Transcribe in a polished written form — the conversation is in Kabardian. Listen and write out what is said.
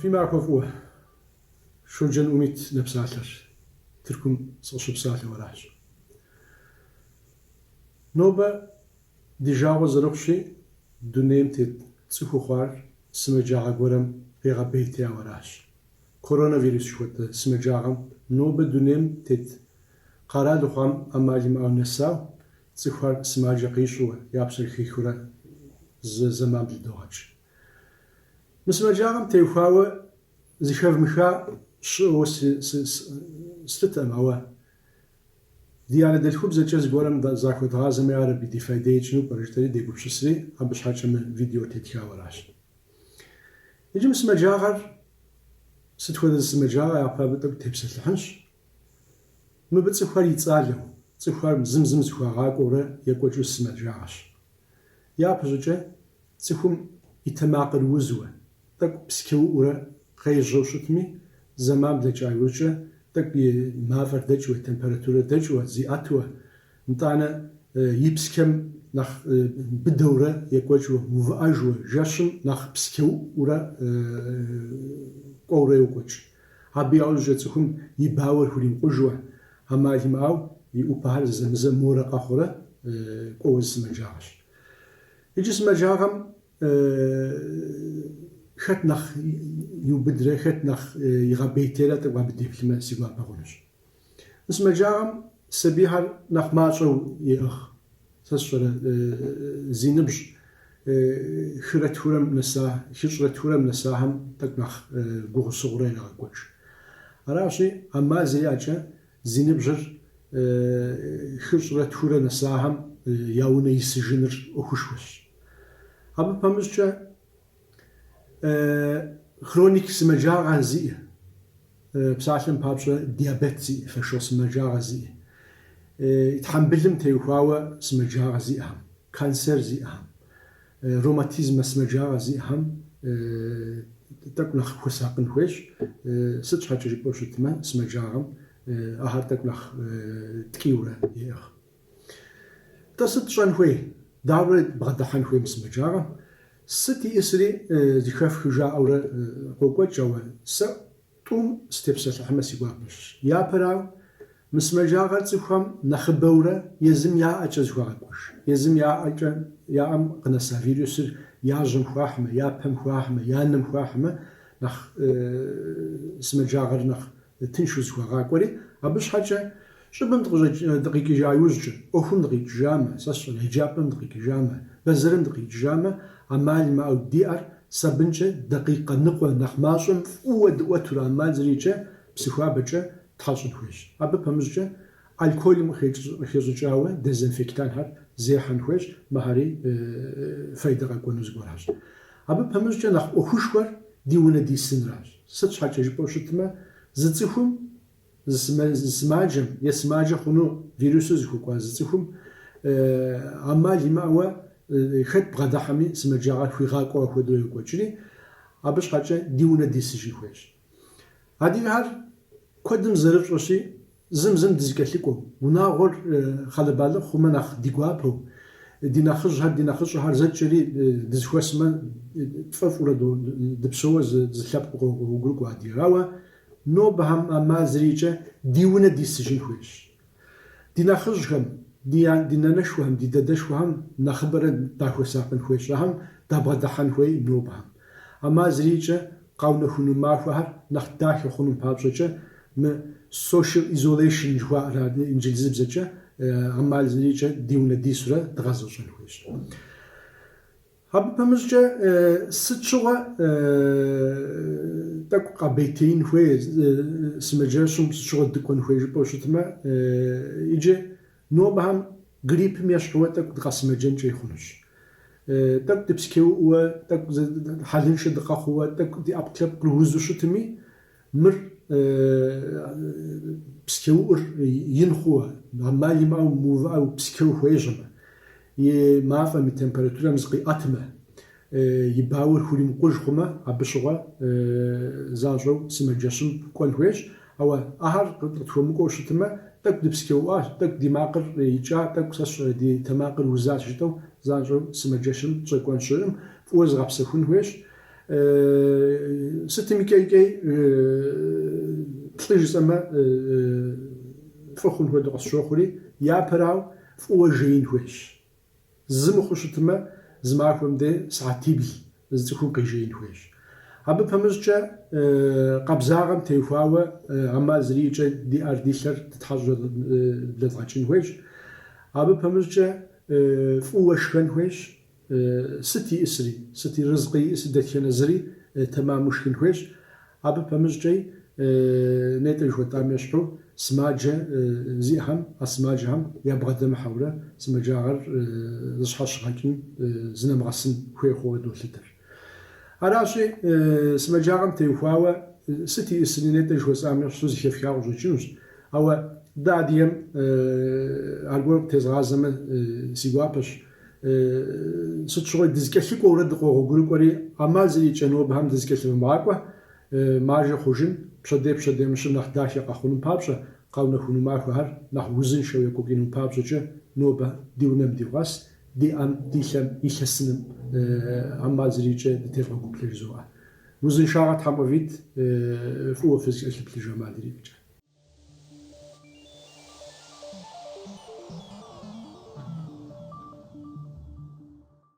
Фи махуэ фӏыуэ. Щоджэн Умит нэпсалъэр Тыркум сыкъыщыпсалъэу аращ. Нобэ ди жагъуэ зэрыхъущи, дунейм тет цӏыхуу хъуар сымаджагъэ гуэрэм къигъэпӏейтеяуэ аращ. Коронавирус жыхуэтӏэ сымаджагъэм нобэ дунейм тет къэралу хъуам ӏэмал имыӏэу нэсау, цӏыхухэр сымаджэ къищӏыуэ, я псэр хихыурэ зы зэман блыдогъэкӏ. Мы сымаджагъэм теухуауэ зыхэвмыха щыӏэу слъытэкъым, ауэ ди анэдэлъхубзэкӏэ зыгуэрым захуэдгъазэми ар абы ди файдэ икӏыну пӏэрэ жытӏэри дегупсысри, абы щхьэкӏэ мы видеор тетхауэ аращ. Иджы мы сымаджагъэр сыт хуэдэ зы сымаджагъэ япэ абы тӏэкӏу тепсэлъыхьынщ. Мыбы цӏыхухэр ицӏалэу, цӏыхухэр зым зым зыхуагъакӏуэурэ екӏуэкӏыу сымаджагъэщ. Япэщӏыкӏэ цӏыхум и тэмакъыр узуэ, тӏэкӏу псчэуӏуурэ къежьэу щытми, зэман блэкӏа иужькӏэ тӏэкӏу и мафӏэр дэкӏыуэ, температурэр дэкӏыуэ, зиӏэтуэ, нтӏанэ и псчэм нэхъ быдэурэ екӏуэкӏыуэ, мыувыӏэжуэ, жэщым нэхъ псчэуӏуурэ кӏуэурэ йокӏуэкӏ. Абы яужькӏэ цӏыхум и бауэр хуримыкъужуэ, ӏэмал имыӏэу и ӏупэхэр зэзэмызэ морэ къэхъурэ кӏуэуэ зы сымаджагъэщ. Иджы сымаджагъэм хэт нэхъ иубыдрэ, хэт нэхъ игъэпӏейтейрэ тӏэкӏу абы деплъымэ си гуапэ хъунущ. Мы сымаджагъэм сабийхэр нэхъ мащӏэу еӏыгъ. Сэ сщӏэрэ зи ныбжь хырэ тхурэм нэса, хыщӏрэ тхурэм нэсахэм тӏэкӏу нэхъ гугъусыгъурэ ирагъэкӏуэкӏ. Аращи, ӏэмал зэриӏэкӏэ зи ныбжьыр хыщӏрэ тхурэ нэсахэм я унэ исыжыныр ӏуэхушхуэщ. Абы пэмыщӏкӏэ хроник сымаджагъэ зиӏэ, псалъэм папщӏэ диабет зиӏэ, фошыгъу сымаджагъэ зиӏэ, тхьэмбылым теухуауэ сымаджагъэ зиӏэхэм, канцер зиӏэхэм, ревматизмэ сымаджагъэ зиӏэхэм тӏэкӏу нэхъ хуэсакъын хуейщ, сыт щхьэкӏэ жыпӏэу щытмэ, сымаджагъэм ахэр тӏэкӏу нэхъ ткӏийурэ еӏыгъ. Тӏэ сыт тщӏэн хуей? Дауэрэ бгъэдыхьэн хуей мы сымаджагъэм? Сыт иӏысри зыхэфхы жаӏэурэ къокӏуэкӏ, ауэ сэ тӏум сытепсэлъыхьмэ си гуапэщ. Япэрауэ, мы сымаджагъэр цӏыхухэм нэхъыбэурэ езым я ӏэкӏэ зыхуагъэкӏуэж. Езым я ӏэкӏэ, я ӏэм къынэса вирусыр я жьэм хуахьмэ, я пэм хуахьмэ, я нэм хуахьмэ, нэхъ сымаджагъэр нэхъ тыншу зыхуагъакӏуэри, абы щхьэкӏэ щӏыбым дыкъикӏыжа иужькӏэ, ӏуэхум дыкъикӏыжамэ, сэ сщӏэрэ, еджапӏэм дыкъикӏыжамэ, бэзэрым дыкъикӏыжамэ, ӏэмал имыӏэу ди ӏэр сабынкӏэ дакъикъэ ныкъуэ нэхъ мащӏэм фӏыуэ дыӏуэтурэ ӏэмал зэриӏэкӏэ псы хуабэкӏэ тхьэщӏын хуейщ. Абы пэмыщӏкӏэ алкоголым къыхещӏыкӏауэ дезинфектантхэр зехьэн хуейщ, мыхэри фейдэ къэкӏуэну зыгуэращ. Абы пэмыщӏкӏэ нэхъ ӏуэхушхуэр ди унэ дисынращ. Сыт щхьэкӏэ жыпӏэу щытмэ, зы цӏыхум, зы сымаджэм е сымаджэ хъуну вирусыр зыхуэкӏуа зы цӏыхум ӏэмал имыӏэуэ хэт бгъэдыхьэми сымаджагъэр хуигъакӏуэу апхуэдэу йокӏуэкӏри, абы щхьэкӏэ ди унэ дисыжын хуейщ. Адыгэхэр куэдым зэрыфщӏэщи, Зым зым дызэкӏэлъыкӏуэу, унагъуэр хьэлэбалыкъ хъумэ нэхъ ди гуапэу, ди нэхъыжьхэр, ди нэхъыщӏэхэр зэкӏэри дызэхуэсмэ, тфӏэфӏурэ дыпсэууэ зы лъэпкъыу къогъуэгурыкӏуэ адыгэр. Ауэ нобэхэм ӏэмал зэриӏэкӏэ ди унэ дисыжын хуейщ. Ди нэхъыжьхэм, ди нанэшхуэхэм, ди дадэшхуэхэм нэхъыбэрэ дахуэсакъын хуейщ, ахэм дабгъэдыхьэн хуей нобэхэм. ӏэмал зэриӏэкӏэ къэунэхуну махуэхэр нэхъ дахэ хъуным папщӏэкӏэ мы social isolation жыхуаӏэр инджылызыбзэкӏэ ӏэмал зэриӏэкӏэ ди унэ дисурэ дгъэзэщӏэн хуейщ. Абы пэмыщӏкӏэ сыт щыгъуэ тӏэкӏу къэпӏейтеин хуей, сымаджэщым сыт щыгъуэ дыкӏуэн хуей жыпӏэу щытмэ, иджы Нобэхэм гриппым ещхьуэ тӏэкӏу дыкъэсымэджэнкӏэ хъунущ. Тӏэкӏу дыпскеуӏуэ, тӏэкӏу хьэлыншэ дыкъэхъууэ, тӏэкӏу ди ӏэпкълъэпкъыр узу щытми, мыр пскеуӏур ин хъууэ, ӏэмал имыӏэу мыувыӏэу пскеу хуежьэмэ, и мафӏэм, и температурэм зыкъиӏэтмэ, и бауэр хуримыкъуж хъумэ, абы щыгъуэ занщӏэу сымаджэщым кӏуэн хуейщ. Ауэ ахэр къытхуэмыкӏуэу щытмэ, тӏэкӏу дыпскеуӏуащ, тӏэкӏу ди макъыр икӏа, тӏэкӏу сэ сщӏэрэ ди тэмакъыр узащ жытӏэу занщӏэу сымаджэщым щӏэкӏуэн щыӏым, фӏыуэ зыгъэпсэхун хуейщ. Сытым икӏэ-икӏей плӏы жысӏэмэ, фӏы хъун хуэдэу къысщохъури, япэрауэ, фӏыуэ жеин хуейщ. Зы мыхъуу щытмэ, зы махуэм де сыхьэтибл зы цӏыхум къижеин хуейщ. Абы пэмыщӏкӏэ къабзагъэм теухуауэ ӏэмал зэриӏэкӏэ ди ӏэр, ди лъэр дытхьэщӏурэ блэдгъэкӏын хуейщ. Абы пэмыщӏкӏэ фӏыуэ шхэн хуейщ. Сыт иӏысри, сыт ерыскъы иӏысри дэтхэнэ зыри тэмаму шхын хуейщ. Абы пэмыщӏкӏэи, нетӏэ жыхуэтӏам ещхьу, сымаджэ зиӏэхэм, а сымаджэхэм ябгъэдэмыхьэурэ сымаджагъэр зыщхьэщыгъэкӏын, зынэмыгъэсын хуей хъууэ долъытэр. Аращи, сымаджагъэм теухуауэ сыт иӏысри нетӏэ жыхуэсӏам ещхьу зэхэфха къыщӏэкӏынущ. Ауэ дэ адыгэм аргуэру къытезгъазэмэ, си гуапэщ. Сыт щыгъуи дызэкӏэлъыкӏуэурэ дыкъогъуэгурыкӏуэри, ӏэмал зэриӏэкӏэ нобэхэм дызэкӏэлъывмыгъакӏуэ, маржэ хъужын, пщэдей пщэдеймыщым нэхъ дахэ къэхъуным папщӏэ, къэунэхуну махуэхэр нэхъ узыншэу екӏуэкӏыным папщӏэкӏэ нобэ ди унэм дивгъэс, ди ӏэм, ди лъэм илъэсыным ӏэмал зэриӏэкӏэ дытевгъэгуплъэ жызоӏэ. Узыншагъэ Тхьэм къывит, фӏыуэ фызэкӏэлъыплъыж ӏэмал зэриӏэкӏэ.